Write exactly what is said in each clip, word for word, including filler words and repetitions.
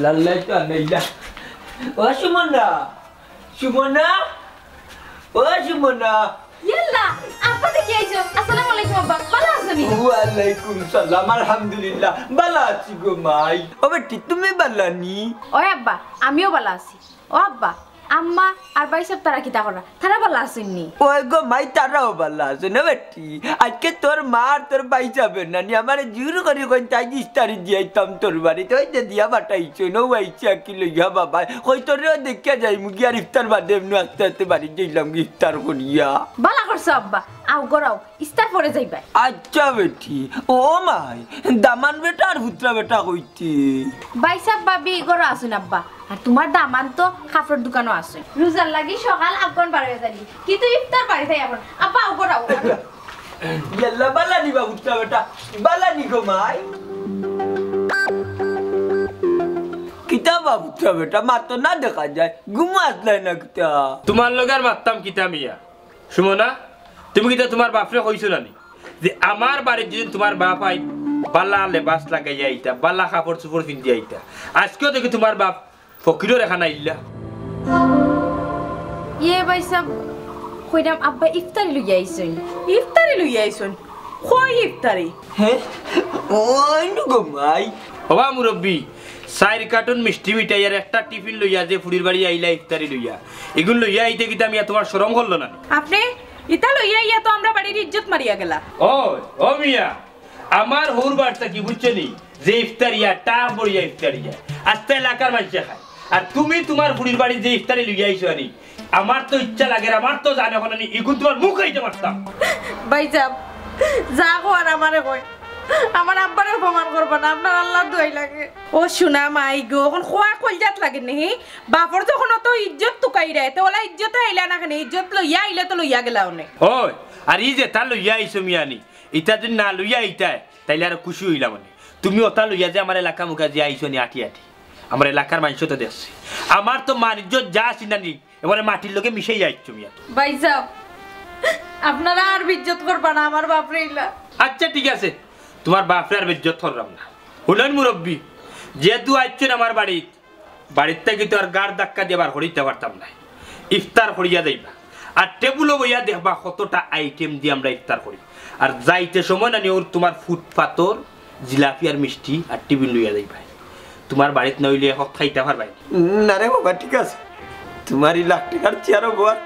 লাল্লাই তো আনাইলা। ও সুমনা, সুমনা, ও সুমনা। ইয়াল্লা, আব্বা দেখি আইছো। আসসালামু আলাইকুম আব্বা, ভালা আছো নি? ওয়ালাইকুম সালাম, আলহামদুলিল্লাহ, ভালা আছি গো মাই। ও বেটি, তুমি ভালা নি? ওই আব্বা, আমিও ভালা আছি। ও আব্বা, আম্মা আর ভাইসাব তারা কিতা কররা? তারা ভালা আছইন নি? ওই গো মাই, তারাও ভালা আছইন। ও বেটি, আজকে তোর মা আর তোর ভাইসাবে নানি আমারে জোর করি কইন তাই ইফতারি দিয়াইতাম তোর বাড়িত। ওই যে দিয়া পাঠাইছইন, ও আইছে কি লইয়া বাবা। কই তোরেও দেখিয়া যাইমু গি, আর ইফতার বাদে এমনে আস্তে আস্তে বাড়িত যাইলাম গি ইফতার করিয়া। ভালা করছো আব্বা, আও ঘরো আও, ইফতার পরে যাইবায়। আচ্ছা বেটি। ও মাই, দামান বেটা আর পুতরা বেটা কইতে? ভাইসাব ভাবি ঘরো আছইন আব্বা, আর তুমার দামান তো কাপড়র দোকানো আছইন। রোজার লাগি সকাল আফগান বার অইয়া যাইন, কিন্তু ইফতার বাড়িত আইয়া পড়ইন। আব্বা, আও ঘরো আও। ইয়াল্লা, ভালা নি বা পুতরা বেটা, ভালা নি গো মাই? কিতা বা পুতরা বেটা, মাতো না দেখা যায়, ঘুমো আছলায় না কিতা? তুমার লগে আর মাততাম কিতা মিয়া? সুমনা, তুমি কিতা তুমার বাফরে কইছো না নি যে আমার বাড়িত যদি তুমার বাফ আইন, ভালা লেবাস লাগাইয়া আইতা, ভালা কাপড় চোপড় পিন্দিয়া আইতা? আজকেও দেখি তুমার বাফ ফকিরর এখান আইলা। ইয়ে ভাইসাব, কইরাম আব্বা ইফতারি লইয়া আইছইন। ইফতারি লইয়া আইছইন? কই ইফতারি? হে? ওই নু গো মাই। ওবা মুরব্বি, চাইর কার্টুন মিষ্টি মিঠাই আর একটা টিফিন লইয়া যে ফুড়ির বাড়ি আইলা ইফতারি লইয়া, ইগুন লইয়া আইতে কিতা মিয়া তুমার শরম করলো না নি? আপনে ইতা লইয়া আইয়া তো আমরার বাড়ির ইজ্জত মারিয়া গেলা। ও, ও মিয়া, আমার হউর বাড়িত থাকি বুঝছো নি, যে ইফতারিয়া, টাপ ভরিয়া ইফতারিয়া, আস্তা এলাকার মানষে খায়। আর তুমি তুমার ফুড়ির বাড়ি যে ইফতারি লইয়া আইছো আনি, আমার তো ইচ্ছা লাগের, আমার তো জানে অখন নি, ইগুন তুমার মুখ খাইতে পারতাম। ভাইসাব, যা কওয়ার আমারে কইন, আমার আব্বারে অপমান করবা না, আপনার আল্লার দোয়াই লাগে। ও সুনা মাই গো, অখন কওয়া কইলজাত লাগে নি? বাফর যখন অত ইজ্জত তুকাইরায়, তে অলা ইজ্জতে আইলা না কেনে? ইজ্জত লইয়া আইলে তো লইয়া গেলা অনে। ওই, আর ই যেতা লইয়া আইছো মিয়া নি, ইতা যদি না লইয়া আইতায়, তাইলে আরো খুশি অইলাম অনে। তুমি অতা লইয়া যে আমার এলাকা মুখা যে আইছো নি আটি আটি, আমার এলাকার মানষে তো দেখছে। আমার তো মান ইজ্জত যা আছে না নি, এবারে মাটির লগে মিশাইয়া আইছো মিয়া। ভাইসাব, আপনারা আর বেইজ্জত করবা না আমার বাফরে ইলা। আচ্ছা, ঠিক আছে, তুমার বাফরে আর বেইজ্জত কররাম না। হুনইন মুরব্বি, যেহেতু আইছইন আমার বাড়িত, বাড়িত থাকি তো আর ঘাড় ধাক্কা দিয়া বার করি দিতাম পারতাম নায়। ইফতার করিয়া যাইবা, আর টেবুলো বইয়া দেখবা কতটা আইটেম দি আমরা ইফতার করি। আর যাইতে সময় না নি অউ তুমার ফুটপাতর জিলাপি আর মিষ্টি আর টিফিন লইয়া যাইবায়। তুমার বাড়িত না অইলে এক অক্ত খাইতা পারবায় নি। না রে বাবা, ঠিক আছে, তুমার ই লাখ টেকার চেয়ারো বওয়ার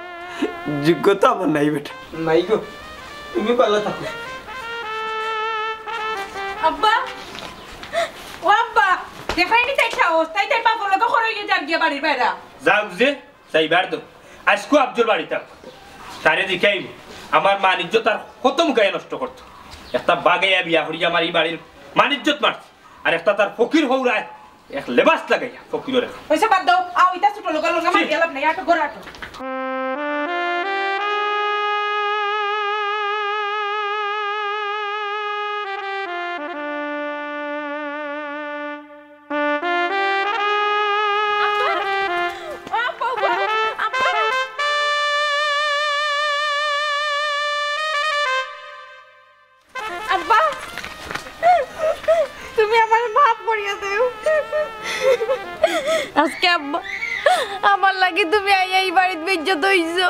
যোগ্যতা আমার নাই বেটা। মাই গো, তুমি ভালা থাকো। আব্বা, ও আব্বা, দেখরায় নি তাইর সাহস, তাই তাইর বাফর লগে খরচ অইয়া যার গিয়া বাড়ির বাইরা। যাউক যে, যাইবার দেও। আইজকু আফজল বাড়িত আউক। তারে দেখাইমু, আমার মান ইজ্জত আর কত মুখাইয়া নষ্ট করতো। একটা বাগাইয়া বিয়া করিয়া আমার ই বাড়ির মান ইজ্জত মারছে, আর একটা তার ফকির হউরায় এক লেবাস লাগাইয়া ফকিরর এক। অইছে, বাদ দেও, আও, ইতা ছোট লোকর লগে মাতিয়া লাভ নাই, আটো, ঘরো আটো। আব্বা, তুমি আমারে মাফ করিয়া দেও। আজকে আব্বা, আমার লাগি তুমি আইয়া ই বাড়িত বেইজ্জত অইছো।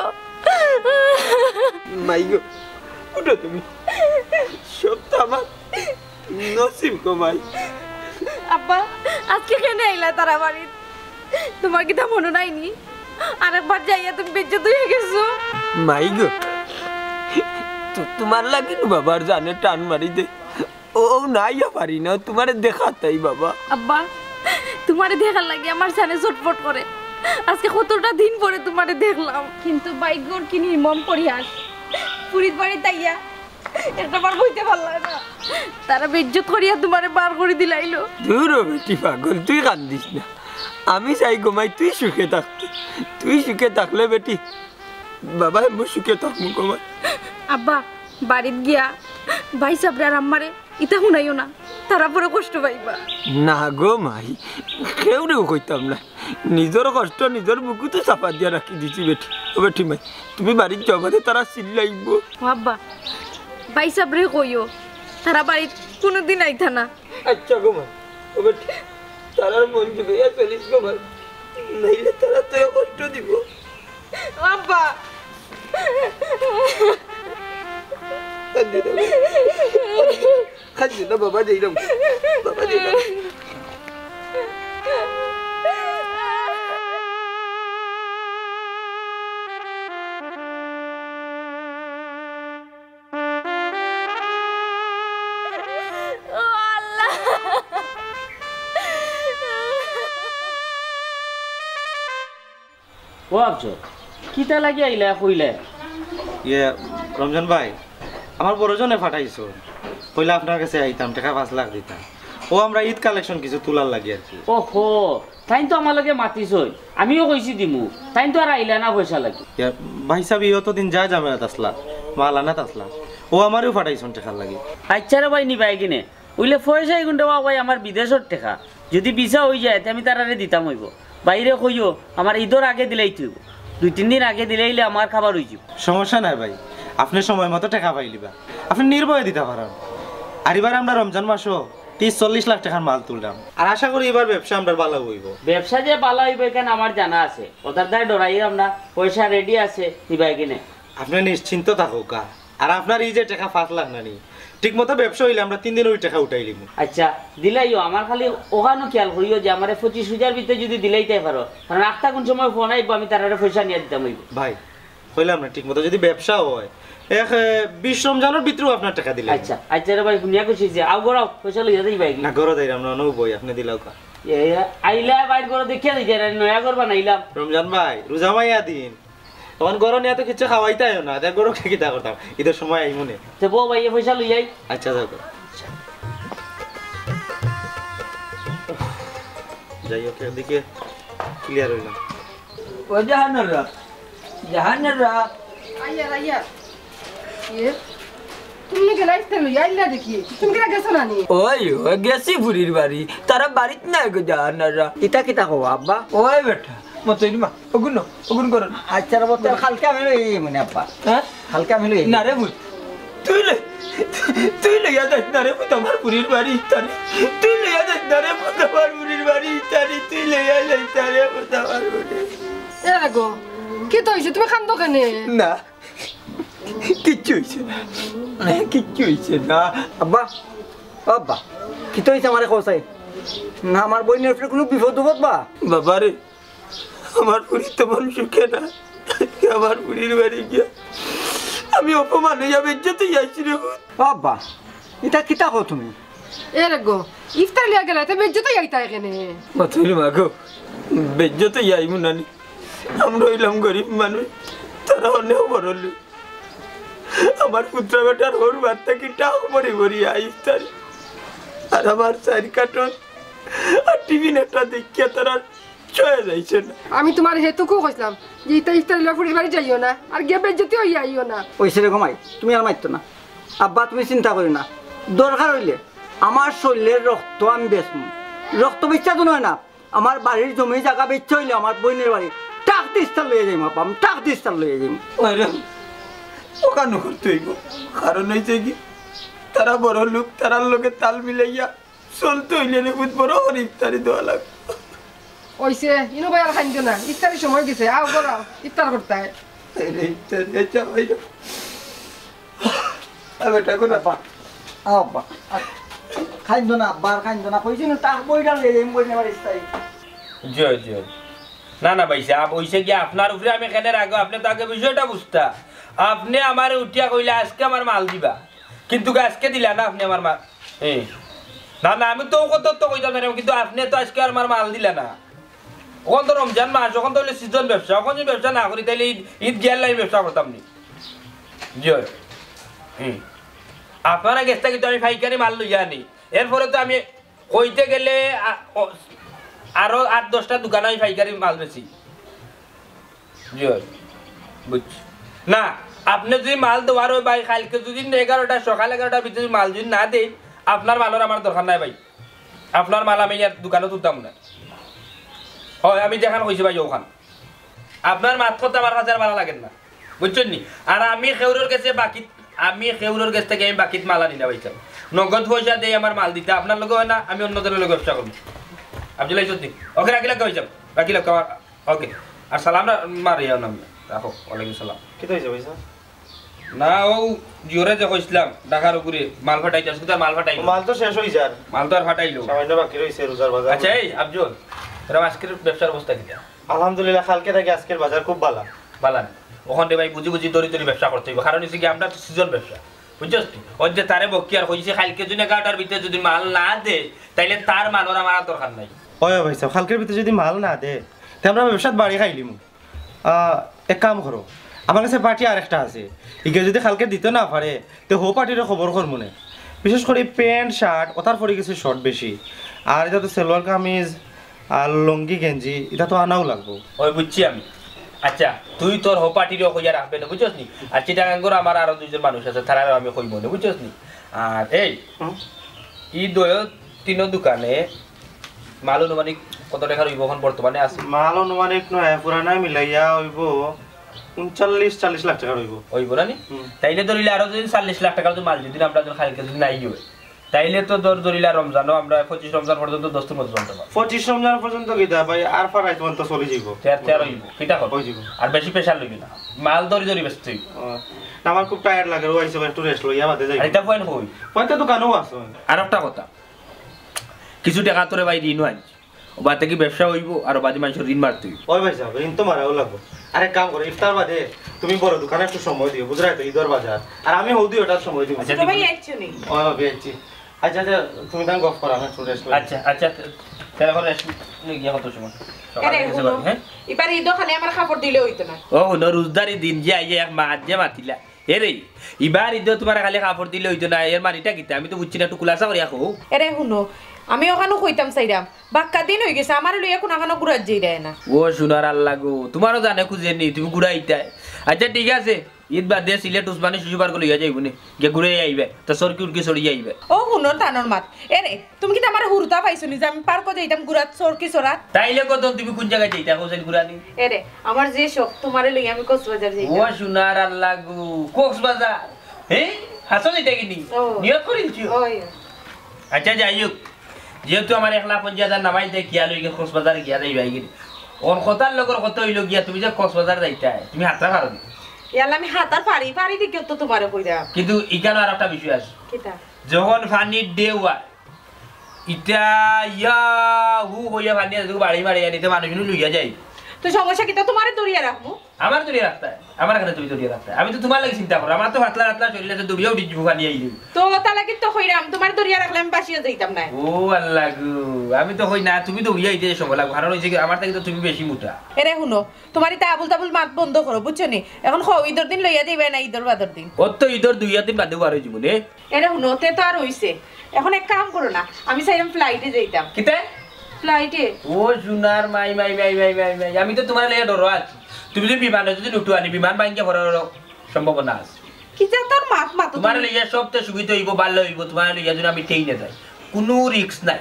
মাই গো, উঠো তুমি। সব তো আমার নসিব গো মাই। আব্বা, আজকে কেনে আইলা তারা বাড়িত? তুমার কিতা মনো নাই নি? আরেকবার যাইয়া তুমি বেইজ্জত অইয়া গেছো। মাই গো, তু-, তুমার লাগি নু বাবার জানে টান মারি দে। ও, ও না আইয়া পারি না, তুমারে দেখাত আই বাবা। আব্বা, তুমারে দেখার লাগি আমার জানে ছটফট করে। আজকে কতটা দিন পরে তুমারে দেখলাম। কিন্তু ভাইগ্যর কি নির্মম পরিহাস। ফুড়ির বাড়িত আইয়া একটা বার বইতে পারলা না। তারা বেইজ্জত করিয়া তুমারে বার করি দিলাইলো। দুর ও বেটি পাগল, তুই কান্দিস না। আমি চাই গো মাই, তুই সুখে থাকতে। তুই সুখে থাকলে বেটি, বাবা, আমি সুখে থাকমু গো মাই। আব্বা, বাড়িত গিয়া ভাইসাবরে আর আম্মারে ইতা হুনাইও না, তারা পরে কষ্ট পাইবা। না গো মাই, কেউরেউ কইতাম না। নিজর কষ্ট নিজর বুকুত চাপা দিয়া রাখি দিছি বেটি। ও বেটি মাই, তুমি বাড়িত যাও বাদে তারা চিল্লাইবো। ও আব্বা, ভাইসাবরে কইও, তারা বাড়িত কুনুদিন আইতা না। আচ্ছা গো মাই, ও বেটি। তারার মন জুগাইয়া চলিস গো ভাই, নাইলে তারা তোরে কষ্ট দিবো। আব্বা। কান্দি না, কান্দি না বাবা, যাইরাম। বাবা, যাইরাম। ও আল্লাহ। ও আফজল, কিতা লাগি আইলা কইলে? ইয়ে, রমজান ভাই, আমার বড়জনে পাঠাইছইন, কইলা আপনার কাছে আইতাম, টেকা পাঁচ লাখ দিতাম। ও আমরা ঈদ collection কিছু তুলার লাগি আর কি। ওহো, তাইন তো আমার লগে মাতিছইন, আমিও কইছি দিমু, তাইন তো আর আইলা না পয়সা লাগি। ইয়ে, ভাই সাব, ই অতদিন যা ঝামেলাত আছলা, মাল আনাত আছলা, ও আমারেও পাঠাইছইন টেকার লাগি। আইচ্ছা রে ভাই, নিবায় কিনে, অইলে পয়সা ইগুন দেওয়া ভাই আমার বিদেশর টেকা। যুদি ভিসা অইযায়, তে আমি তারারে দিতাম অইবো। ভাইরে কইও, আমার ঈদর আগে দিলাইতে অইবো। দুই তিন দিন আগে দিলাইলে আমার খাবার অইযিবো। সমস্যা নাই ভাই, আপনে সময় মতো টেকা পাইলিবা। আপনে নির্ভয়ে দিতা পারইন। আর ইবার আমরা রমজান মাসো তিরিশ চল্লিশ লাখ টেকার মাল তুলরাম। আর আশা করি ইবার ব্যবসা আমরার ভালা অইবো। ব্যবসা যে ভালা অইবো, ইখান আমার জানা আছে। অতার দায় ডরাইরাম না, পয়সা ready আছে, নিবায় কিনে। আপনে নিশ্চিন্ত থাকউক্কা। আর আপনার ই যে টেকা পাঁচ লাখ নানি, ঠিক মতো ব্যবসা অইলে আমরা তিন দিনো ই টেকা উঠাইলিমু। আইচ্ছা, দিলাইও, আমার খালি অখানও খিয়াল করিও যে আমারে পঁচিশ হাজার ভিতরে যুদি দিলাইতায় পারো, কারণ আখতা কুন সময় ফোন আইবো, আমি তারারে পয়সা নিয়া দিতাম অইবো। ভাই, কইলাম না, ঠিক মতো যুদি ব্যবসা অয়, এক, এ, বিশ রমজানর ভিতরেউ আপনার টেকা দিলাইমু। আইচ্ছা, আইচ্ছা রে ভাই, হুনিয়া খুশি অইছি। আও ঘরো আও, পয়সা লইয়া যাইবায় কিনে। না, ঘরো যাইরাম না, অনো বই, আপনে দিলাউক্কা। এ, আইলা বাইর করো, দেখিয়া যাইতায়, নয়া ঘর বানাইলাম। রমজান ভাই, রোজা মাইয়া দিন। অখন ঘরো নিয়া তো কিচ্ছু খাওয়াইতায়ও না, তে ঘরো কিতা করতাম? ঈদর সময় আইমুনে। তে বউ ভাই, এ পয়সা লই আই। আইচ্ছা, যাও। যাই হোক, একদিকে clear অইলাম। ও জাহানারা, জাহানারা। আইয়ার, আইয়ার। এ, তুমি গেলা ইফতার লইয়া আইলা দেখি। তুমি কিনা গেছো না নি? ওই, ওই, গেছি ফুরির বাড়ি। তারা বাড়িত নাই গো জাহানারা। ইতা কিতা কও আব্বা? ওই বেটা, মতইন মা, অগুন, অগুন করো না। আইচ্ছা রে, বলতে কালকে আমি লই আইমুনে আব্বা। হ্যাঁ? কালকে আমি লই আইমু। না রে পুত, তুই লই, তুই লইয়া যাইস না রে পুত আমার ফুরির বাড়ি ইফতারি। তুই লইয়া যাইস না রে পুত আমার ফুরির বাড়ি ইফতারি। তুই লইয়া যাইস না রে পুত আমার ফুরির। এ গো, কিতা অইছে? তুমি কান্দো কেনে? না, কিচ্ছু অইছে না, কিচ্ছু অইছে না। আব্বা, আব্বা, কিতা অইছে আমারে কও চাই? না, আমার বইনর উপরে কুনু বিপদ আপদ বা? বাবা রে, আমার ফুরি তেমন সুখে না। আমার ফুরির বাড়ি গিয়া আমি অপমান অইয়া বেইজ্জত অইয়া আইছি রে পুত। আব্বা, ইতা কিতা কও তুমি? এ রে গো, ইফতার লইয়া গেলায়, তে বেইজ্জত অইয়া আইতায় কেনে? মতইন মা গো, বেইজ্জত অইয়া আইমু না নি। আমরা অইলাম গরিব মানুষ, তারা অনেক বড়লোক। আমার পুত্রা বেটার হউর বাদ থাকি টাকা ভরি ভরি আয় ইফতারি। আর আমার চাইর কার্টন আর টিফিন একটা দেখিয়া তারা সয়ে যাইছে না। আমি তুমার হেতুকু কইছলাম যে ইতা ইফতার লইয়া ফুরির বাড়ি যাইও না, আর গিয়া বেইজ্জতি অইয়া আইও না। অইছে রে গো মাই, তুমি আর মাতিও না। আব্বা, তুমি চিন্তা করিও না, দরকার অইলে আমার শরীলর রক্ত আমি বেচমু। রক্ত বেচা তো নায় না, আমার বাড়ির জমি জাগা বেচা অইলে আমার বইনর বাড়ি টাক দি ইফতার লইয়া যাইমু আব্বা, আমি টাক দি ইফতার লইয়া যাইমু। ওই রে, অখান করতে অইবো। কারণ অইছে কি, তারা বড়লোক, তারার লগে তাল মিলাইয়া চলতে অইলে রে পুত বড় করি ইফতারি দেওয়া লাগবো। অইছে, ইনো ভাই আর কাইন্দো না, ইফতারির সময় গেছে, আও ঘরো আও, ইফতার করতায়। এই রে ইফতারি, আচ্ছা ভাই। আ, বেটা, কোন আব্বা? আ, আব্বা, আ, কাইন্দো না আব্বা, আর কাইন্দো না, কইছি না, টাক বইটা লইয়া যাইমু, বইনর বাড়ি ইফতারি। জি অয়, জি অয়। না, না ভাইসাব, অইছে কি আপনার উপরে আমি কেনে রাগো, আপনে তো আগে বিষয়টা বুঝতা। আপনে আমারে উঠিয়া কইলা আইজকে আমার মাল দিবা, কিন্তু আইজকে দিলা না আপনে আমার মাল। এ, না, না, আমি তো অউ কথা তো কইতাম পারলাম, কিন্তু আপনে তো আইজকে আমার মাল দিলা না। অখন তো রমজান মাস, অখন তো অইলে season ব্যবসা, অখন যদি ব্যবসা না করি তাইলে ঈদ, ঈদ গিয়ার লাগি ব্যবসা করতাম নি। জি অয়। হুম। আপনারার গেছ থাকি তো আমি পাইকারি মাল লইয়া আনি, এরপরে তো আমি কইতে গেলে আ-, অ-, আরো আট দশটা দোকানো আমি পাইকারি মাল বেচি। জি অয়, বুঝছি। না, আপনে যদি মাল দেওয়ার অয় ভাই, কাইলকে যদি এগারোটা, সকাল এগারোটার ভিতরে যদি মাল যদি না দেইন, আপনার মালর আমার দরকার নাই ভাই। আপনার মাল আমি আর দোকানো তুলতাম না। অয়, আমি যেখান কইছি ভাই অখান। আপনার মাত কথা আমার কাছে আর ভালা লাগের না, বুঝছইন নি? আর আমি কেউরর গেছে বাকিত, আমি কেউরর গেছ থাকি আমি বাকিত মাল আনি না ভাইসাব। নগদ পয়সা দেই আমার মাল দিতা, আপনার লগে অয় না, আমি অন্য জনর লগে ব্যবসা করমু। আব্দুল্লাহ ইসুদ্দিন। ওকে, রাখি লাগা হয়ে যাও। রাখি লাগা, ওকে। আর সালাম রা-, মারিও না। রাখো, ওয়ালাইকুম সালাম। কিতা অইছে ভাইসাব? না, ও জিওরে যে কইছিলাম, ঢাকার উপরে মাল ফাটাইতে, আজকে তো আর মাল ফাটাইলো। মাল তো শেষ অই যার। মাল তো আর ফাটাইলো। সামান্য বাকি রইছে রোজার বাজার। আচ্ছা, এই আফজল, তোরা আজকের ব্যবসার অবস্থা কিতা? আলহামদুলিল্লাহ, কালকে থাকি আজকের বাজার খুব ভালা। ভালা না? ওখান রে ভাই, বুঝি বুঝি দরি দরি ব্যবসা করতে অইবো, কারণ হইছে কি, আমরা তো সিজন ব্যবসা, বুঝছস তুই? ওর যে তারে বকি আর কইছি, কালকে যদি এগারোটার ভিতরে যদি মাল না দে, তাইলে তার মালর আমার আর দরকার নাই। ওই ভাইসাব, কালকের ভিতরে যদি মাল না দে, তে আমরা ব্যবসাত বাড়ি খাইলিমু। আহ, এক কাম করো, আমার কাছে পার্টি আরেকটা আছে, ইগে যদি কালকে দিতে না পারে, তে হউ পার্টিরে খবর করমু নে। বিশেষ করি প্যান্ট, শার্ট, ওতার পরি গেছে শর্ট বেশি, আর ইতা তো সালোয়ার কামিজ আর লুঙ্গি গেঞ্জি, ইতা তো আনাও লাগবো। ওই বুঝছি আমি। আচ্ছা, তুই তোর হউ পার্টিরেও কইয়া রাখবে না, বুঝছস নি? আর চিটাগাঙ্গর আমার আরো দুইজন মানুষ আছে, তারারেও আমি কইবো না, বুঝছস নি? আর এই, হুম? ই দোয় তিনো দোকানে মাল আনুমানিক কত টেকার অইবো এখন বর্তমানে আছে? মাল আনুমানিক নয়, পুরানা মিলাইয়া অইবো ঊনচল্লিশ চল্লিশ লাখ টেকার অইবো। অইবো না নি? হুম। তাইলে ধরিলে আরো যদি চল্লিশ লাখ টেকার যদি মাল যদি আমরা যদি কালকে যদি নাই অয়, তাইলে তো ধর ধরিলা রমজানও আমরা পঁচিশ রমজান পর্যন্ত দোস্ত মতো চলতে পারবো। পঁচিশ রমজান পর্যন্ত কিতা ভাই, আর ফারাই তোমার তো চলি যাইবো। তের তের অইবো, কিতা কর? অই যাইবো। আর বেশি প্রেশার লইবি না, মাল ধরি ধরি বেচতে অইবো। ও, না, আমার খুব টায়ার্ড লাগে, ও আইছে, একটু রেস্ট লইয়া বাদে যাই। আর ইতা পয়েন্ট কই? পয়েন্ট তো দোকানেও আছে। আর একটা কথা, কিছু টেকা তোরে ভাই ঋণও আনছি, ওবাতে কি ব্যবসা অইবো, আর ওবাদে মানুষর ঋণ মারতে অইবো। ওই ভাইসাব, ঋণ তো মারাও লাগবো। আরে কাম করো, ইফতার বাদে তুমি বড় দোকানে একটু সময় দিও, বুঝরায় তো, ইদর বাজার। আর আমি হউ দিও ওটার সময় দিও। আচ্ছা, ছোট ভাই আইছো নি? ও, ভাবি আইছি। আচ্ছা, আচ্ছা, তুমি তাহলে গফ করো, আমি একটু রেস্ট করি। আচ্ছা, আচ্ছা, তে-, তাহলে এখন রেস্ট নিয়ে গিয়া কত সময়? এরে, সকালে গেছে হুনো, বাড়ি, হ্যাঁ? ইবার ইদো খালি আমার কাপড় দিলে অইতো না। ও হুনো, রোজদারি দিন যে আইয়া এক মাত যে মাতিলা। এরে, ইবার ইদো তোমার খালি কাপড় দিলে অইতো না, এর মানিটা কিতা? আমি তো বুঝছি না, একটু খুলাসা করিয়া কও। এরে হুনো, আমি ওখানো কইতাম চাইরাম, বাক্কা দিন অই গেছে, আমারে লইয়া কুনাখানো ঘুরাত যাইরায় না। ও সোনার আল্লাহ গো, তোমারও জানে খুঁজে নি, তুমি ঘুরাইতায়। আচ্ছা ঠিক আছে, ইদ বাদে সিলেট উসমানী শ্বশুর বাড়ি লইয়া যাইবো নে, গিয়া ঘুরে আইবে, তা সরকি উরকি সরিয়া আইবে। ও হুনো তানর মাত, এরে, তুমি কিতা আমারে হুরুতা পাইছো নি যে আমি পার্কো যাইতাম ঘুরাত, সরকি সরাত? তাইলে কত তুমি কোন জাগাত যাইতা, হোসেন ঘুরানি? এরে, আমার যে শখ, তোমারে লইয়া আমি কক্সবাজার যাইতাম। ও সোনার আল্লাহ গো, কক্সবাজার? হে? হাসো যাইতা কিনি? ও। নিয়ত করি দিছো? ওই। আচ্ছা, যাই হোক, যেহেতু আমার এক লাখ পঞ্চাশ হাজার নামাই দেয়, কিয়া লই গিয়া কক্সবাজার গিয়া যাইবা গিনি। ওর কথার লগর কথা অইলো গিয়া, তুমি যে কক্সবাজার যাইতায়, তুমি হাতরা পারো নি? ইয়াল্লা, আমি হাতার পারি, পারি দেখিও তো তোমারে কইরা। কিন্তু ইখানো আর একটা বিষয় আছে। কিতা? যখন পানির ঢেউ আয়, ইটা ইয়া হু কইয়া পানি আছে, বাড়ি মারি আনিতে মানুষ লইয়া যায়। তো সমস্যা কিতা? তোমারে ধরিয়া রাখমু। আমার ধরিয়া রাখতায়? আমার কেনে তুমি ধরিয়া রাখতায়? আমি তো তোমার লাগি চিন্তা করি, আমার তো পাতলা পাতলা শরীর আছে, দৌড়িয়া উঠি যাইবো পানি আইলে। তো তালা কিতা কইরাম, তোমারে ধরিয়া রাখলে আমি বাসিয়া যাইতাম না। ও আল্লাহ গো, আমি তো কই না, তুমি দৌড়িয়া আইতে সময় লাগবো, কারণ হইছে কি, আমার থাকি তো তুমি বেশি মোটা। এরে হুনো, তোমার ইতা আবুল তাবুল মাত বন্ধ করো, বুঝছো নি? এখন কও, ইদর দিন লইয়া যাইবায় না ইদর বাদর দিন? অত ইদর দুইয়া দিন বাদে বার অই যাইবো নে। এরে হুনো, তে তো আর অইছে। এখন এক কাম করো না, আমি চাইরাম ফ্লাইটে যাইতাম। কিতা? ফ্লাইটে। ও সোনার মাই, মাই, মাই, মাই, মাই, মাই, আমি তো তোমার লইয়া ডরো আছি। তুমি যদি বিমানে যদি উঠো আনি, বিমান ভাঙ্গিয়া পড়ার সম্ভাবনা আছে। কিতা তোর মাত মাতো তোমার তুমি? লইয়া সবচেয়ে সুবিধা অইবো, ভালা অইবো, তোমার লইয়া যদি আমি ট্রেনে যাই, কুনু রিস্ক নাই।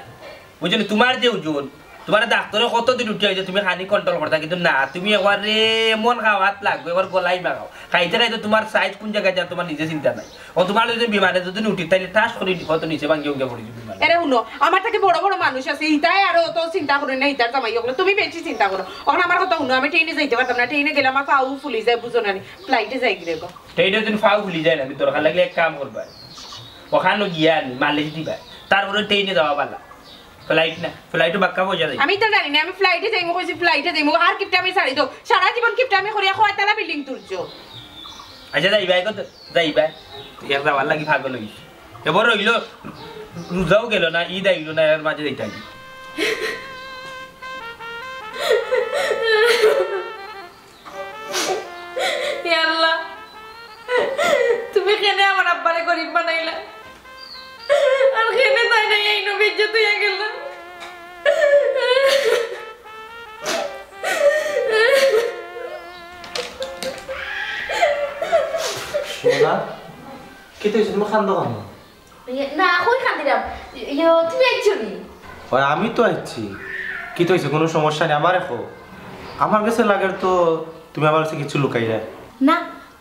বুঝছো নি? তোমার যে ওজন, তোমার ডাক্তারে কতদিন উঠে আইছে, তুমি খানি কন্ট্রোল করতা, কিন্তু না, তুমি একবারে এমন খাওয়াত লাগবো, একবার গলাই মাখাও। খাইতে খাইতে তোমার সাইজ কোন জাগাত যায়, তোমার নিজে চিন্তা নাই। ও তোমার যদি বিমানে যদি উঠি, তাইলে ঠাস করি হয়তো নিচে ভাঙ্গি উঙ্গে পড়ি যাবো বিমানে। এরে হুনো, আমার থাকি বড় বড় মানুষ আছে, ইতায় আরো অত চিন্তা করে না, ইতার জামাই অকলে, তুমি বেশি চিন্তা করো। এখন আমার কথা হুনো, আমি ট্রেনে যাইতে পারতাম না, ট্রেনে গেলে আমার পাও ফুলি যায়, বুঝো না নি? ফ্লাইটে যাই গিরে গো। ট্রেনে যদি পাও ফুলি যায় না, দরকার লাগলে এক কাম করবা, ওখানো গিয়া আনি মালিশ দিবা, তারপরে ট্রেনে যাওয়া ভালা। ফ্লাইট না, ফ্লাইটও বাক্কা পয়সা যায়। আমি তো জানি না, আমি ফ্লাইটে যাইমু কইছি, ফ্লাইটে যাইমু। আর কিপটা আমি ছাড়ি দাও, সারা জীবন কিপটা আমি করিয়া কয়তালা বিল্ডিং তুলছো। আচ্ছা, যাইবায় কত? যাইবায়? তুই এক যাওয়ার লাগি পাগল অইস। এবার রইল, রোজাও গেল না, ইদ আইল না, এর মাঝে যাইতে আইলি। ইয়া আল্লাহ, তুমি কেনে আমার আব্বারে গরিব বানাইলা? আর কেনে তাই নাই এই নবী ইজ্জত হইয়া গেল? সোনা, কিতা অইছে? তুমি কান্দো কেনে? ইয়ে, না, কই কান্দিরাম? ইয়ে, তুমি আইছো নি? ওই, আমি তো আইছি। কিতা অইছে? কুনু সমস্যা নি? আমারে কও। আমার গেছে লাগের তো তুমি আমার গেছে কিছু লুকাইরায়। না,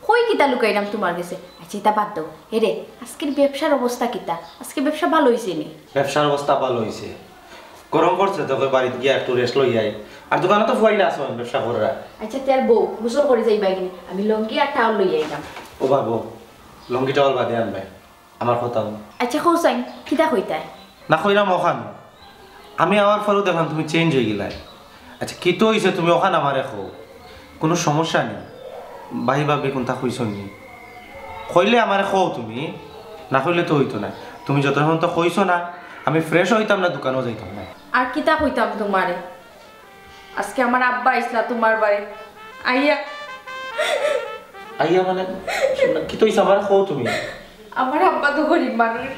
কই কিতা লুকাইরাম তোমার গেছে? আচ্ছা, ইতা বাদ দেও। এরে, আজকের ব্যবসার অবস্থা কিতা? আজকে ব্যবসা ভালা অইছে নি? ব্যবসার অবস্থা ভালা অইছে। গরম পড়ছে তো, কই বাড়িত গিয়া একটু রেস্ট লই আই। আর দোকানো তো ফুয়াইন আছইন ব্যবসা কররা। আচ্ছা, তে আর বউ গোসল করি যাইবা কিনি? আমি লুঙ্গি আর টাওয়াল লই আইলাম। ও বাবু, লুঙ্গি টাওয়াল বাদে আনবায়, আমার কথা হুনো। আচ্ছা, কও চাইন, কিতা কইতায়? না কইরাম অখান। আমি আওয়ার পরেউ দেখলাম তুমি চেঞ্জ অইগেলায়। আচ্ছা, কিতা অইছে তুমি অখান আমারে কও। কুনু সমস্যা নি? ভাই ভাবি কুনতা কইছইন নি? কইলে আমারে কও তুমি, না কইলে তো অইতো নায়। তুমি যতক্ষণ তো কইছো না, আমি ফ্রেশ অইতাম না, দোকানো যাইতাম না। আর কিতা কইতাম তুমারে? আজকে আমার আব্বা আইছলা তুমার বাড়ি। আইয়া আইয়া মানে, কিতা অইছে আমারে কও তুমি? আমার আব্বা তো গরিব মানুষ,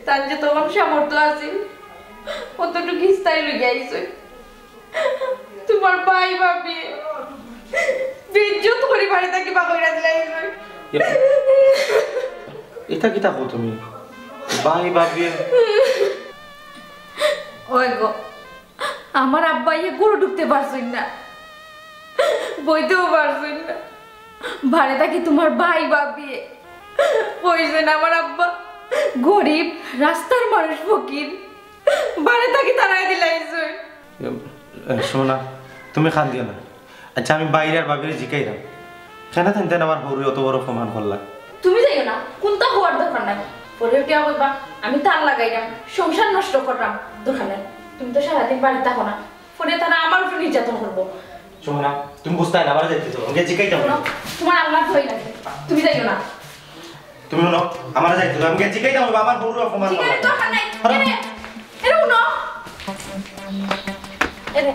তান যে তখন সামর্থ্য আছিল, অতটুকু ইস্তারি লইয়া আইছইন। তুমার ভাই ভাবি বেইজ্জত করি বাড়ি থাকি বার কইরা দিলাইছইন। ইতা কিতা কও তুমি? ভাই ভাবি। ওই গো, আমার আব্বা ইয়ে ঘরো ঢুকতে পারছইন না, বইতেও পারছইন না। বাড়ি থাকি তুমার ভাই ভাবিয়ে কইছইন আমার আব্বা গরিব, রাস্তার মানুষ, ফকির, বাড়ি থাকি তাড়াই দিলাইছইন। এ, শোনা, তুমি কান্দিও না। আচ্ছা, আমি ভাইরে আর ভাবিরে জিকাইরাম, কেনে তাইন তাইন আমার হউরে অত বড় অপমান করলা? তুমি যাইও না, কুনতা কওয়ার দরকার নাই। পরে উঠিয়া কইবা, আমি তার লাগাইরাম, সংসার নষ্ট কররাম, দরকার নাই। তুমি তো সারাদিন বাড়িত থাকো না, পরে তারা আমার উপরে নির্যাতন করবো। শোনা, তুমি বুঝতায় না, আমারে যাইতে দাও, আমি জিকাইতাম। শোনো, তুমার আল্লার ভয় লাগে, তুমি যাইও না। তুমি হুনো, আমারে যাইতে দাও, আমি জিকাইতাম, আমার হউরে অপমান করলা। জিকাইলে দরকার নাই। আরে, এরে, এরে হুনো। এরে।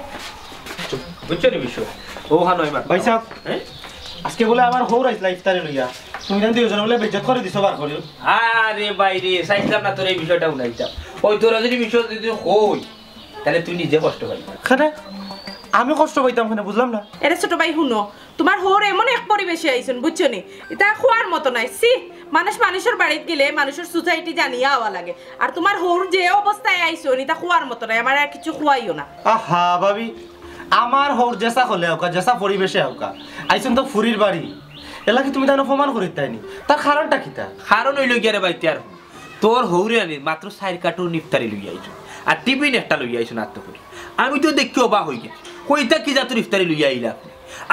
বুঝছো নি বিষয়? ও হানো এবার। ভাইসাব, হ্যাঁ? আজকে বুলে আমার হউর আইছলা ইফতারি লইয়া, তুমি তাইন দুইওজনে বুলে বেইজ্জত করি দিছো বার করি। আরে ভাইরে, চাইছলাম না তোরে এই বিষয়টা হুনাইতাম। ওই তোরা যদি বিষয় যদি কই, তাইলে তুই নিজে কষ্ট পাইবে। কেনে? আমি কষ্ট পাইতাম কেনে, বুঝলাম না। এরে ছোট ভাই, হুনো, তুমার হউর এমন এক পরিবেশে আইছইন, বুঝছো নি? ইতা কওয়ার মতো নায়। ছি, মানুষ মানুষর বাড়িত গেলে মানুষর সোসাইটি জানিয়া আওয়া লাগে। আর তুমার হউর যে অবস্থায় আইছইন, ইতা কওয়ার মতো নায়। আমারে আর কিছু কওয়াইও না। আহা ভাবি, আমার হউর যেছা অইলে আউকা, যেছা পরিবেশে আউকা, আইছইন তো ফুরির বাড়ি, এরলাগি তুমি তাইন অপমান করিতায় নি? তার কারণটা কিতা? কারণ অইলো গিয়া রে ভাই, তে আর তোর হউরে আনি মাত্র চাইর কার্টুন ইফতারি লইয়া আইছইন, আর টিফিন একটা লইয়া আইছইন আত্ত করি। আমি তো দেখি অবাক অইগেছি, কইতা কি জাতর ইফতারি লইয়া আইলা আপনে?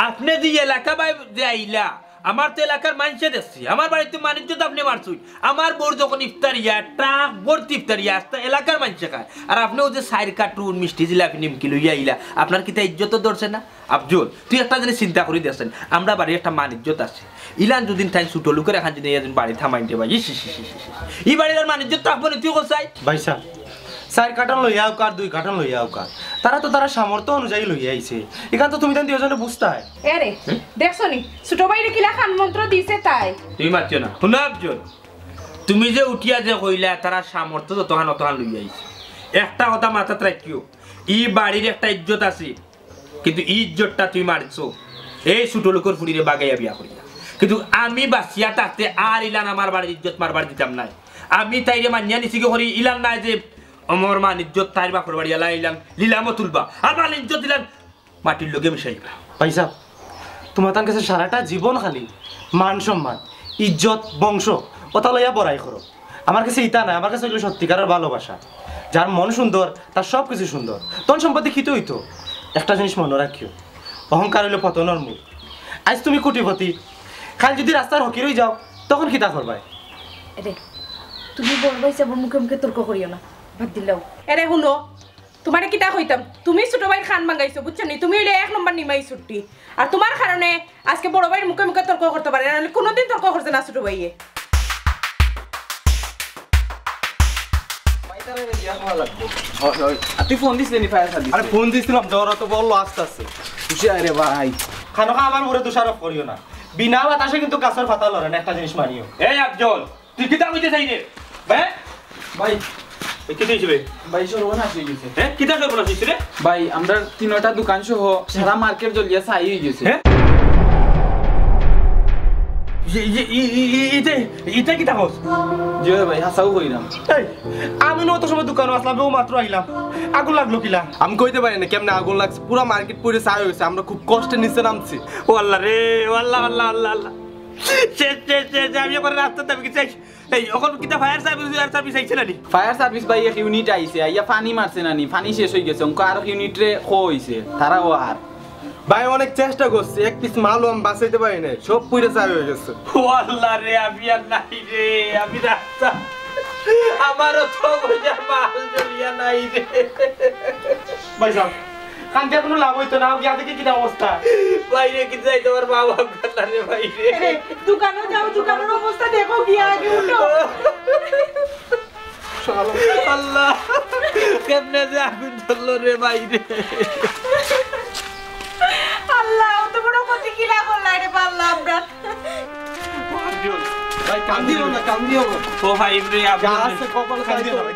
আপনে যে এলাকা বায় যে আইলা, আমার তো এলাকার মাইনষে দেখছে, আমার বাড়িত মান-ইজ্জত আপনে মারছইন। আমার বউর যখন ইফতারি, ট্রাক ভর্তি ইফতারি, আস্তা এলাকার মাইনষে খায়, আর আপনে অউ যে চাইর কার্টুন মিষ্টি জিলাপি নিমকি লইয়া আইলা, আপনার কিতা ইজ্জত ধরছে না? আফজল, তুই একটা জিনিস চিন্তা করি দেখছইন, আমরার বাড়ির একটা মান-ইজ্জত আছে, ইলান যদি তাইন ছোট লোকর এখান যদি এদিন বাড়িত থামাইন দে ভাই, ইস, ইস, ইস, ইস, ইস। ই বাড়ির আর মান-ইজ্জত থাকবো নি, তুই কছাই? ভাইসাব, চাইর কার্টুন লইয়া আউকা আর দুই কার্টুন লইয়া আউকা, তারা তো তারার সামর্থ্য অনুযায়ী লইয়া আইছে। ইখান তো তুমি তাইন দুইওজনে বুঝতায়। এরে, হুম? দেখছো নি? ছোট ভাইরে কিলা কান মন্ত্র দিছে তাই। তুমি মাতিও না। হুনো আফজল, তুমি যে উঠিয়া যে কইলা তারার সামর্থ্য যতখান অতখান লইয়া আইছে, একটা কথা মাথাত রাখিও, ই বাড়ির একটা ইজ্জত আছে, কিন্তু ই ইজ্জতটা তুমি মারছো এই ছোট লোকর ফুরিরে বাগাইয়া বিয়া করিয়া। কিন্তু আমি বাঁচিয়া থাকতে আর ইলান আমার বাড়ির ইজ্জত মারবার দিতাম নায়। আমি তাইরে মানিয়া নিছি কি করি, ইলান নায় যে আমার মান-ইজ্জত তাইর বাপর বাড়ি আলা ইলান লিলামো তুলবা, আর মান-ইজ্জত ইলান মাটির লগে মিশাইবা। ভাইসাব, তুমার তান গেছে সারাটা জীবন খালি মান-সম্মান, ইজ্জত, বংশ, অতা লইয়া বড়াই করো। আমার গেছে ইতা নায়, আমার গেছে অইলো সত্যিকারের ভালোবাসা। যার মন সুন্দর, তার সব কিছু সুন্দর। ধন-সম্পত্তি কিতা অইতো? একটা জিনিস মনো রাখিও, অহংকার অইলো পতনর মূল। আইজ তুমি কোটিপতি, কাইল যদি রাস্তার ফকির অই যাও, তখন কিতা করবায়? এরে, তুমি বড় ভাইসাবর মুখে মুখে তর্ক করিও না, বাদ দিলাও। এরে হুনো, তুমারে কিতা কইতাম, তুমি ছোট ভাইর কান ভাঙ্গাইছো, বুঝছো নি? তুমি অইলে এক নম্বর নিমাই ছুটি। আর তুমার কারণে আজকে বড় ভাইর মুখে মুখে তর্ক করতে পারে, নাইলে কুনুদিন তর্ক করছে না ছোট ভাইয়ে। ভাই, তারা রে বিয়া করা লাগবো। হয়, হয়। আর তুই ফোন দিছলে নি ফায়ার সার্ভিস? আরে ফোন দিছিলাম, জ্বর তো বললো আস্তে আস্তে। খুশি আয় রে ভাই। খানোখা আমার উপরে দোষারোপ করিও না। বিনা বাতাসে কিন্তু গাছর পাতা লড়ে না, একটা জিনিস মানিও। এই আফজল, তুই কিতা কইতে চাইরে? হ্যাঁ? ভাই। এ, কিতা অইছে বে? ভাই, সর্বনাশ অই গেছে। হ্যাঁ? কিতা সর্বনাশ অইছে রে? ভাই, আমরার তিনটা দোকান সহ সারা মার্কেট জ্বলিয়া ছাই অই গেছে। হ্যাঁ? ইয়ে, ইয়ে, ই, ই, ই, ইতে, ইতে কিতা কস? জি অয় ভাই, হাছাউ কইরাম। এই, আমি নু অত সময় দোকানো আছলাম, অউ মাত্র আইলাম। আগুন লাগলো কিলা? আমি কইতে পারি না কেমনে আগুন লাগছে, পুরা মার্কেট পুড়ে ছাই অই গেছে। আমরা খুব কষ্টে নিচে নামছি। ও আল্লাহ রে, ও আল্লাহ, আল্লাহ, আল্লাহ, আল্লাহ। শেষ, শেষ, শেষ, আমি এখন রাস্তার দাবি চাই। এই, এখন কিতা ফায়ার সার্ভিস, ফায়ার সার্ভিস আইছে না নি? ফায়ার সার্ভিস ভাই, এক ইউনিট আইছে, আইয়া পানি মারছে না নি, পানি শেষ অই গেছে, অঙ্ক আরো ইউনিটরে কইছে, তারাও আর। ভাই, অনেক চেষ্টা করছি, এক পিস মালও আমি বাঁচাইতে পারি নাই, সব পুড়ে ছাই অই গেছে। ও আল্লাহ রে, আমি আর নাই রে, আমি রাস্তা, আমারও তো বুঝা মাল জ্বলিয়া নাই রে। ভাই সাহেব, কান্দিয়া কুনু লাভ অইতো না, গিয়া দেখি কিতা অবস্থা। বাইরে কিতা যাই তোমার মা বাপ কথা রে বাইরে। আরে, দোকানো যাও, দোকানর অবস্থা দেখো গিয়া আগে উঠো। আল্লাহ, কেমনে যে আগুন ধরলো রে বাইরে। আল্লাহ, অত বড় ক্ষতি কিলা করলা রে, পারলাম না। ভাই, কান্দিও না, কান্দিও না। ও ভাই, রে, আপনি যা আছে কপালে তাই কান্দিও তো না, ভাই।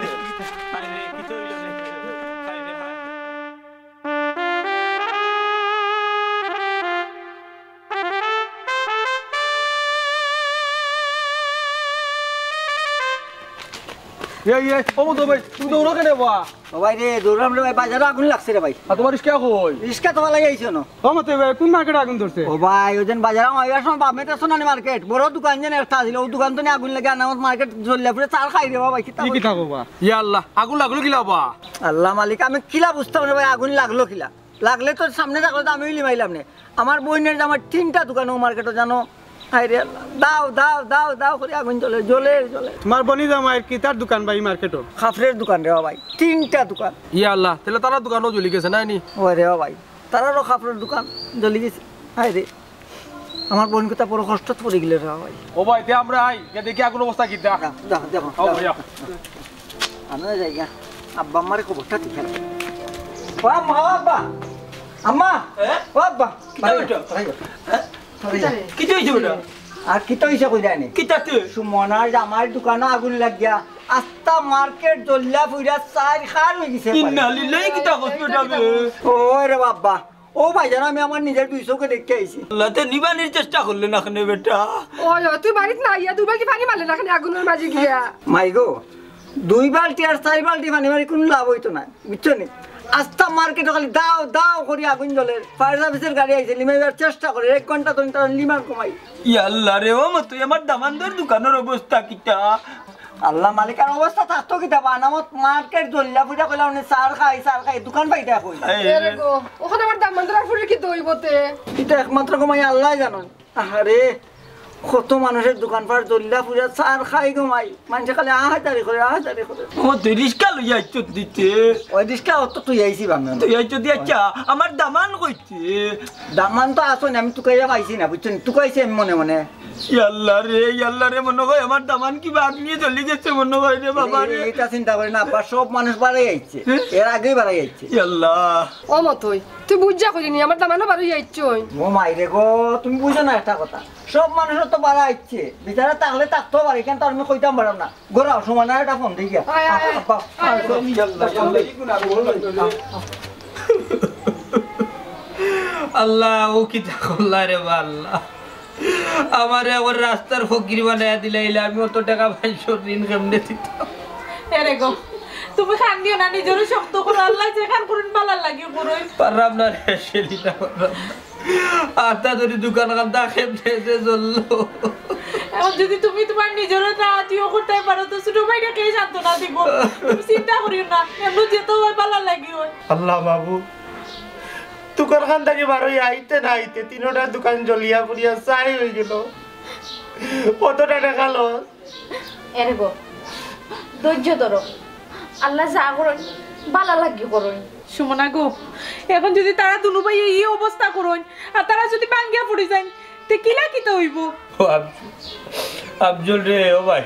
এই, এই, ও মধু ভাই, তুমি দৌড়ো কেনে বা? ও ভাই রে, দৌড়াম রে ভাই, বাজারো আগুন লাগছে রে ভাই। আর তোমার রিক্সা কই? রিক্সা তো ফালাই আইছো না। ও মধু ভাই, কোন মার্কেটে আগুন ধরছে? ও ভাই, ওই দিন বাজারো আইবার সময় বামে তো সোনালী মার্কেট, বড় দোকান যেন একটা আছিল, ওই দোকান তো নিয়ে আগুন লাগে, আমার মার্কেট জ্বলিয়া পুড়ে ছাই খাই রে বাবা, কিতা কইতাম? ইয়া আল্লাহ, আগুন লাগলো কিলা বা? আল্লাহ মালিক, আমি কিলা বুঝতাম রে ভাই, আগুন লাগলো কিলা? লাগলে তো সামনে থাকলে তো আমিও লিমাইলাম নে। আমার বইনের জামার তিনটা দোকান ও মার্কেটো জানো। হায় রে আল্লাহ, দাও, দাও, দাও, দাও করি আগুন জ্বলে, জ্বলে, জ্বলে। তোমার বইনের জামাইর কিতার দোকান ভাই মার্কেটো? কাপড়ের দোকান রে ভাই, তিনটা দোকান। ইয়া আল্লাহ, তাইলে তারার দোকানও জ্বলি গেছে, নায় নি? ওরে ভাই, তারারও কাপড়ের দোকান জ্বলি গেছে। হায় রে, আমার বইন কথা বড় কষ্টত পড়ি গেল রে ভাই। ও ভাই, তে আমরা আই, গিয়া দেখি আগুন অবস্থা কিতা। যা, যা, দেখো, ও ভাই, যাও। আমিও যাই গিয়া। আব্বা আম্মারে খবরটা দিই। ও আম্মা, ও আব্বা। আম্মা, হ্যাঁ? ও আব্বা। কিতা বেটা? হ্যাঁ? কিতা অইছে বেটা? আর কিতা অইছে কইরা নি? কিতা তে? সুমনার জামাইর দোকানো আগুন লাগিয়া আস্তা মার্কেট জ্বলিয়া পুড়িয়া ছাই খার অই গেছে। ইন্না লিল্লাহি, কিতা কস বেটা বে? ওরে বাবা, ও ভাইজান, আমি আমার নিজের দুই চোখে দেখি আইছি। আল্লাহ, তে নিবানির চেষ্টা করলে না কেনে বেটা? ওই, ওই, তুই বাড়িত না আইয়া দুই বালতি পানি মারলে না কেনে আগুনর মাঝে গিয়া? মাই গো, দুই বালতি আর চাইর বালতি পানি মারি কুনু লাভ অইতো নায়, বুঝছো নি? আস্তা মার্কেটো খালি দাও দাও করি আগুন জ্বলের। ফায়ার সার্ভিসের গাড়ি আইছে, লিমাইবার চেষ্টা করের, এক ঘন্টা ধরি তারা লিমার কমাই। ইয়া আল্লাহ রে, ও মা, তুই আমার দামান্দর দোকানর অবস্থা কিতা? আল্লাহ মালিক, আর অবস্থা থাকতো কিতা বা? আনামত মার্কেট জ্বলিয়া পুড়িয়া কইলা, উনি ছাই খাই, ছাই খাই, দোকান পাইতা কই? এই এরে গো, ওখানে আমার দামান্দর আর ফুরির কিতা অইবো তে? ইটা একমাত্র কমাই আল্লাহ জানইন। আরে, কত মানুষের দোকানপাট জ্বলিয়া পুড়িয়া ছাই খাই গো মাই। মানষে খালি আহাজারি করের, আহাজারি করের। ও, তুই রিক্সা লইয়া আইছত দিতে? ওই রিক্সা অত তুই আইছি বাংলা। তুই আইছত দি, আচ্ছা, আমার দামান কইতে? দামান তো আছো না, আমি তুকাইয়া পাইছি না, বুঝছো নি? তুকাইছি আমি মনে মনে। ইয়াল্লা রে, ইয়াল্লা রে, মনে হয় আমার দামান কিবা আগুনে জ্বলি গেছে মনে হয় রে বাবা রে। এই, এইটা চিন্তা করি না, আব্বা, সব মানুষ বাড়াই আইছে, হ্যাঁ? এর আগেই বাড়াই আইছে। ইয়াল্লা। ও মতই, তুই বুঝা কইলি নি, আমার দামানও বাড়াই আইছে। ও মাই রে গো, তুমি বুঝো না একটা কথা, সব মানুষের তো বাড়া আইছে, বিচারা থাকলে থাকতেও পারে, কিন্তু আমি কইতাম পারলাম না। গোরা, সমান আর একটা ফোন দেখি। আয়, আয়, আয়। আব্বা, আয়, আয়, আয়। ইয়াল্লা, ইয়াল্লা। আল্লাহ, ও কিতা করলা রে বা আল্লাহ। আমারে আবার রাস্তার ফকির বানাইয়া দিলাইলা, আমি অত টেকা মানষর ঋণ কেমনে দিতাম? এরে গো, তুমি কান্দিও না, নিজরে শক্ত করো, আল্লায় যেখান করইন ভালার লাগি করইন। পারলাম না রে, শেলি না, পারলাম না। আস্তা যদি দোকান খান্তা কেমনে যে জ্বললো। এখন যদি তুমি তুমার নিজরে না দিও করতায় পারো, তো ছোট ভাইরে কে সান্ত্বনা দিবো? তুমি চিন্তা করিও না, এমনে যেতা অয় ভালার লাগি অয়। আল্লাহ মাবুদ, দোকান খান থাকি বার অইয়া আইতে না আইতে তিনোটা দোকান জ্বলিয়া পুড়িয়া ছাই অইগেলো। কতটা টেকা লস। এরে গো, ধৈর্য ধরো, আল্লায় যা করইন ভালার লাগি করইন। সুমনা গো, এখন যদি তারা দুনু ভাইয়ে ই অবস্থা করইন, আর তারা যদি ভাঙ্গিয়া পড়ি যাইন, তে কিলা কিতা অইবো? ও আফজল, আফজল রে, ও ভাই,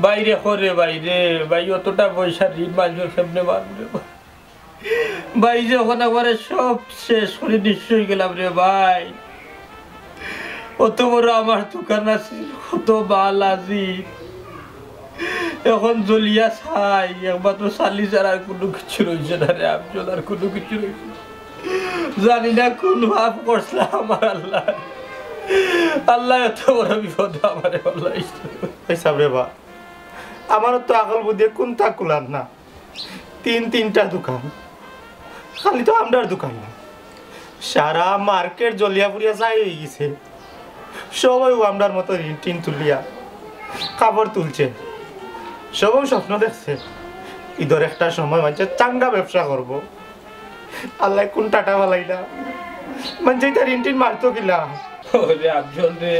বাইরে করে বাইরে, ভাই, অতটা পয়সা ঋণ মানষর কেমনে মানবো রে ভাই? ভাই, যখন একবারে সব শেষ করি নিঃস্ব অইগেলাম রে ভাই, অত বড় আমার দোকান আছিল, কত মাল আছিল, এখন জ্বলিয়া ছাই, একমাত্র ছালি ছাড়া আর কুনু কিচ্ছু রইছে না রে আফজল, আর কুনু কিচ্ছু রইছে না। জানি না কুন পাপ করছিলাম আমার আল্লাহ, আল্লায় অত বড় বিপদো আমারে ফালাইছে। এই সাব রে বা, আমার তো আকল বুদ্ধি কুনতা কুলার না। তিন তিনটা দোকান, খালি তো আমরার দোকান না, সারা মার্কেট জ্বলিয়া পুড়িয়া ছাই অইগেছে। সবাই আমরার মতো ঋণ টিন তুলিয়া কাপড় তুলছে, সবাই স্বপ্ন দেখছে, ইদর একটা সময় মানষে চাঙ্গা ব্যবসা করবো। আল্লায় কুন টাটা ফালাইলা, মানষে ইতা ঋণ টিন মারতো কিলা? ওরে আফজল রে,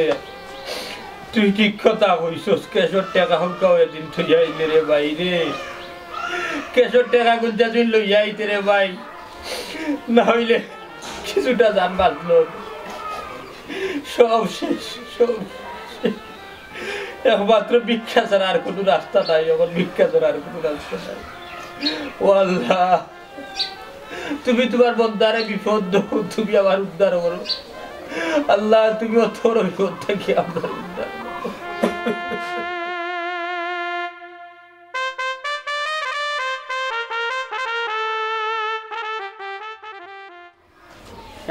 তুই ঠিক কথা কইছস। ক্যাশর টেকা হলকাও এদিন থইয়া আইলে রে ভাই রে। ক্যাশর টেকা গুনতে তুই লইয়া আইতে রে ভাই, না হইলে কিছুটা জান বাঁচলো। সব শেষ, সব শেষ। একমাত্র ভিক্ষা ছাড়া আর কোনো রাস্তা নাই, এখন ভিক্ষা ছাড়া আর কোনো রাস্তা নাই। ও আল্লাহ, তুমি তুমার বন্দারে বিপদ দেও, তুমি আমার উদ্ধার করো। আল্লাহ, তুমি অত বড় বিপদ থাকি আমার উদ্ধার করো।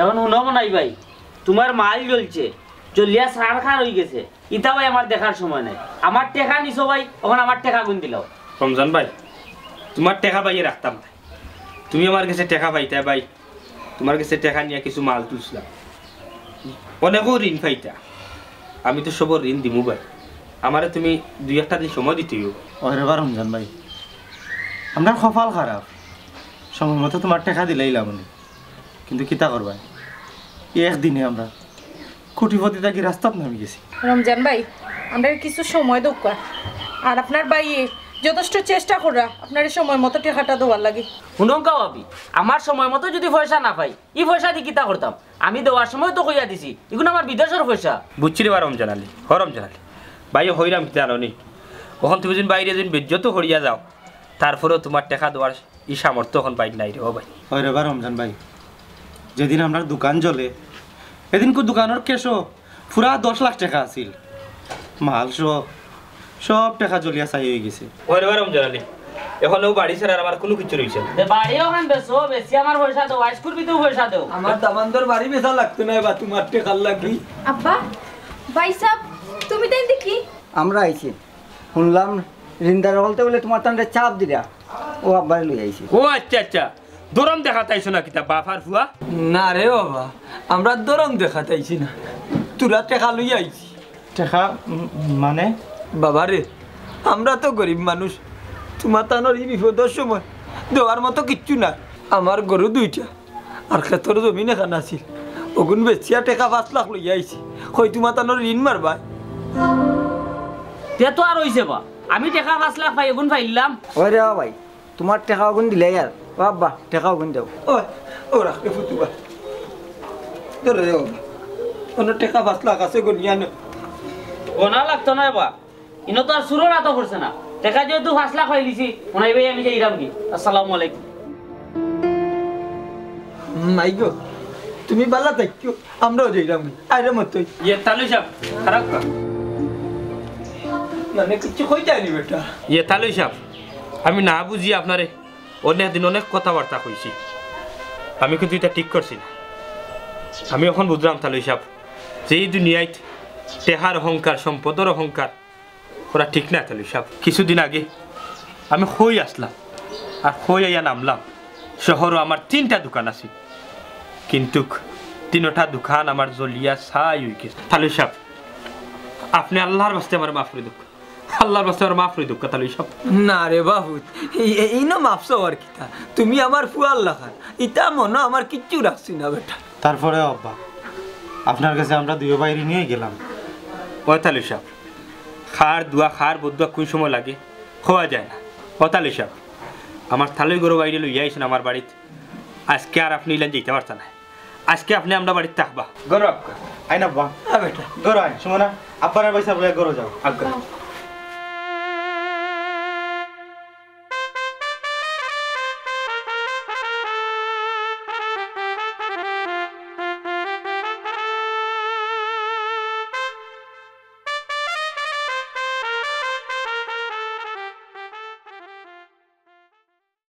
এখন হুনো মনাই ভাই, তুমার মাল জ্বলছে, জ্বলিয়া ছারখার অইগেছে, ইতা ভাই আমার দেখার সময় নাই। আমার টেকা নিছো ভাই, এখন আমার টেকা গুন দিলাও। রমজান ভাই, তুমার টেকা ভাইয়ে রাখতাম না। তুমি আমার গেছে টেকা পাইতায় ভাই, তুমার গেছে টেকা নিয়া কিছু মাল তুলছিলাম, অনেকও ঋণ পাইতা, আমি তো সবর ঋণ দিমু ভাই। আমারে তুমি দুই একটা দিন সময় দিতে অইবো। ওরে বা রমজান ভাই, আমরার কপাল খারাপ, সময় মতো তুমার টেকা দিলাইলাম নে, কিন্তু কিতা করবায়, একদিনে আমরা কোটিপতি থাকি রাস্তাত নামি গেছি। রমজান ভাই, আমরারে কিছু সময় দেউক্কা। আর আপনার ভাইয়ে যথেষ্ট চেষ্টা কররা আপনারে সময় মতো টেকাটা দেওয়ার লাগি। হুনউক্কা ভাবি, আমার সময় মতো যুদি পয়সা না পাই, ই পয়সাদি কিতা করতাম? আমি দেওয়ার সময় তো কইয়া দিছি, ইগুন আমার বিদেশর পয়সা। বুঝছি রে বা রমজান আলী, হ রমজান আলী, ভাইয়ে কইরাম কিতা জানো নি? অখন তুমি যেন বাইরে যেন বেইজ্জত করিয়া যাও, তারপরেও তুমার টেকা দেওয়ার ই সামর্থ্য অখন বাইর নাই রে ও ভাই। ওরে বা রমজান ভাই, যেদিন আমরার দোকান জ্বলে, এদিনকু দোকানর ক্যাশো পুরা দশ লাখ টেকা আছিল, মাল সহ সব টেকা জ্বলিয়া ছাই অইগেছে। ওরে বা রমজান আলী, এখন অউ বাড়ি ছাড়া আর আমার কুনু কিচ্ছু রইছে না। বাড়ি অখান বেচো, বেচিয়া আমার পয়সা দেও, আইজকুর ভিতরে পয়সা দেও। আমার দামান্দর বাড়ি বেচা লাগতো নায় বা তুমার টেকার লাগি। আব্বা, ভাইসাব, তুমি তাইন দেখি। আমরা আইছি, হুনলাম ঋণদার অকলতে বুলে তুমার তানরে চাপ দিরা, অউ আব্বারে লই আইছি। ও আইচ্ছা, আইচ্ছা, দরম দেখাত আইছো না কিতা বাফ আর ফুয়া? না রে বাবা, আমরা দরম দেখাত আইছি না, তুরা টেকা লইয়া আইছি। টেকা, উম, মানে? বাবা রে, আমরা তো গরিব মানুষ, তুমার তানর ই বিপদর সময় দেওয়ার মতো কিচ্ছু নাই। আমার গরু দুইটা, আর খেতর জমিন এখান আছিল, অগুন বেচিয়া টেকা পাঁচ লাখ লইয়া আইছি। কই তুমার তানর ঋণ মারবায়? তে তো আর অইছে বা, আমি টেকা পাঁচ লাখ পাই, অগুন পাইলাম। ওই রে ও ভাই, তুমার টেকা অগুন দিলাই আর, ও আব্বা, টেকা অগুন দেও। ওই, ও রাখ রে ফুতুবা, ধরো রে বাবা, অনো টেকা পাঁচ লাখ আছে, গনিয়া নেও। গনা লাগতো নায় বা, ইনো তো আর চুরর আতো পড়ছে না। টেকা যেহেতু পাঁচ লাখ পাইলিছি, মনাই ভাই আমি যাইরাম গি। আসসালামু আলাইকুম। মাই গো, তুমি বালা থাকিও, আমরাও যাইরাম গি। আইরে মতই। ইয়ে তালু সাব, খারাপ কা? মানে কিচ্ছু কইতায় নি বেটা। ইয়ে তালু সাব, আমি না বুঝি আপনারে অনেক দিন অনেক কথাবার্তা কইছি, আমি কিন্তু ইটা ঠিক করছি না। আমি অখন বুঝরাম তালু সাব, যে ই দুনিয়াত টেকার অহংকার, সম্পদর অহংকার, ওরা ঠিক না তালু সাব। কিছুদিন আগে আমি কই আছলাম, আর কই আইয়া নামলাম। শহরো আমার তিনটা দোকান আছিল, কিন্তুক তিনোটা দোকান আমার জ্বলিয়া ছাই অইগেছে। তালু সাব, আপনে আল্লার ওয়াস্তে আমারে মাফ করি দেউক্কা, আল্লার ওয়াস্তে আমারে মাফ করি দেউক্কা তালু সাব। না রে বাফুত, এই, এই, ইনো মাফ চাওয়ার কিতা? তুমি আমার ফুয়ার লাখান, ইতা মনো আমার কিচ্ছু রাখছি না বেটা। তারপরেও আব্বা, আপনার গেছে আমরা দুইও ভাই ঋণী অইগেলাম। ও তালু সাব, কার দোয়া কার বদদোয়া কুন সময় লাগে কওয়া যায় না। ও তালু সাব, আমার তালই গরু বাইরে লইয়া আইছইন আমার বাড়িত, আইজকে আর আপনে ইলান যাইতা পারতা নায়, আইজকে আপনে আমরার বাড়িত থাকবা। গরু আইক্কা, আইন আব্বা। আ বেটা। গরু আইন, সুমনা, আব্বার আর ভাইসাবরে গরু যাও। আইক্কা।